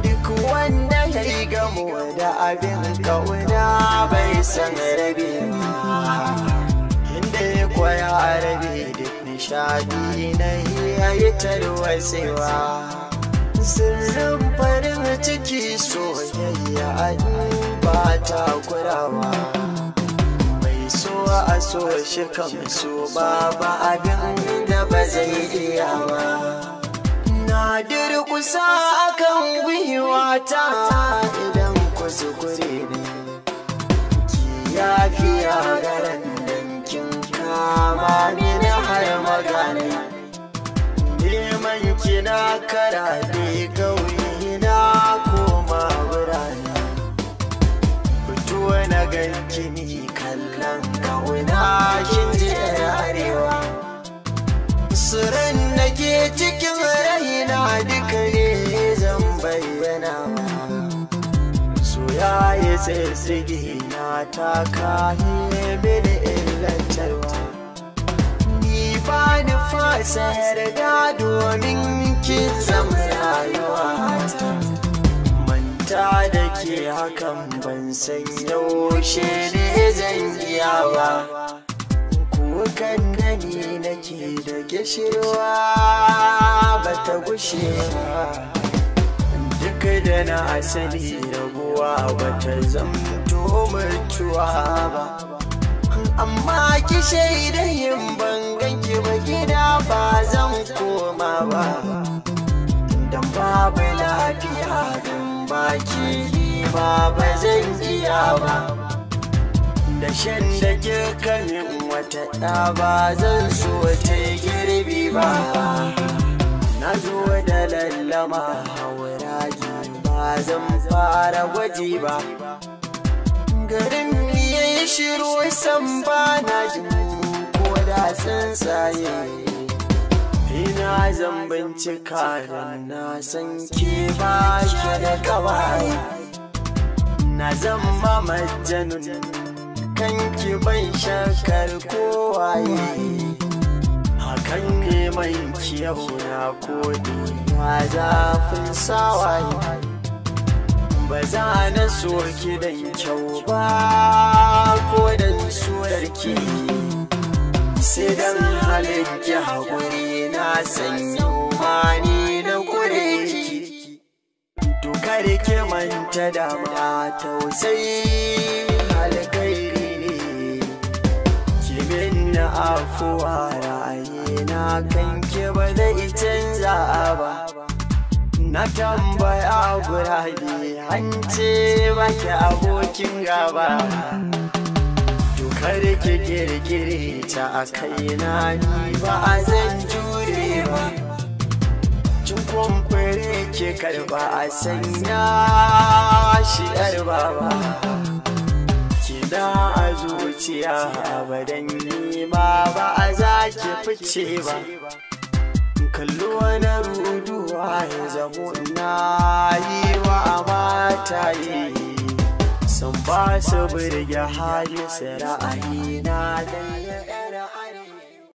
Duk wanda ya yi gamo da abin kauna bai san rabe ba, inda ya kwaya rabe duk nishadi na yayi tarwatsewa. Sirrin farin ciki soyayya ba ta kurawa, mai so a so shi kan so ba abin da ba zai iya ba. Na durƙusa akan gwiwata idan kuskure ne, ki yafiya garan dankin kama mini har magana. Neman kina karaɗe ƙauye na koma birane, fito na ganki ni kallon ƙauna kin ji arewa. Sirrin da ke cikin raina duka ne zan bayyana, so ya yi tsitsige na taka mini illantarwa. Ni ba ni fasa yarda domin kin zama rayuwa, manta da ke hakan ban san yaushe ne zan iya ba. Kukan da ni nake da gishirwa ba ta gushe ba, duk da na asali rabuwa ba ta zamto mutuwa ba. Amma ki shaida yin bangan ki ba gida ba zan koma ba, dan babu lafiya dan baki ba ba zan iya ba. Da shan da kika min wata ɗa ba zan so ta girbi ba. Na zo da lallama hauraji ba zan fara gwaji ba. Garin yayi shiru san ba na jin ko da tsuntsaye. Ina zan bincika dan na san ke ba ki da kawai. Na zama majanun kanki ban shakar kowaye, hakan neman ki yau na kodi na zafin sawaye. Ba za na so ki dan kyau ba ko dan surarki, sai dan halin ki haƙuri na san yau ma ni na kure ki. To kar ki manta da ma tausayi alkhairi ne, ki minna afuwa ra'ayina kanki ba zai canza ba. Na tambaya gurabe an ce baki abokin gaba, to kar ki kirkire ta a kaina ni ba a zan jure ba. Cin kwamfure ki karba a sanya shi yar baba, kina a zuciya abadan ni ma ba a za ki fice ba. Kallo na ruduwa ya zamo na yi wa mata yi, sun ba su burge hali su ra'ayi na dai.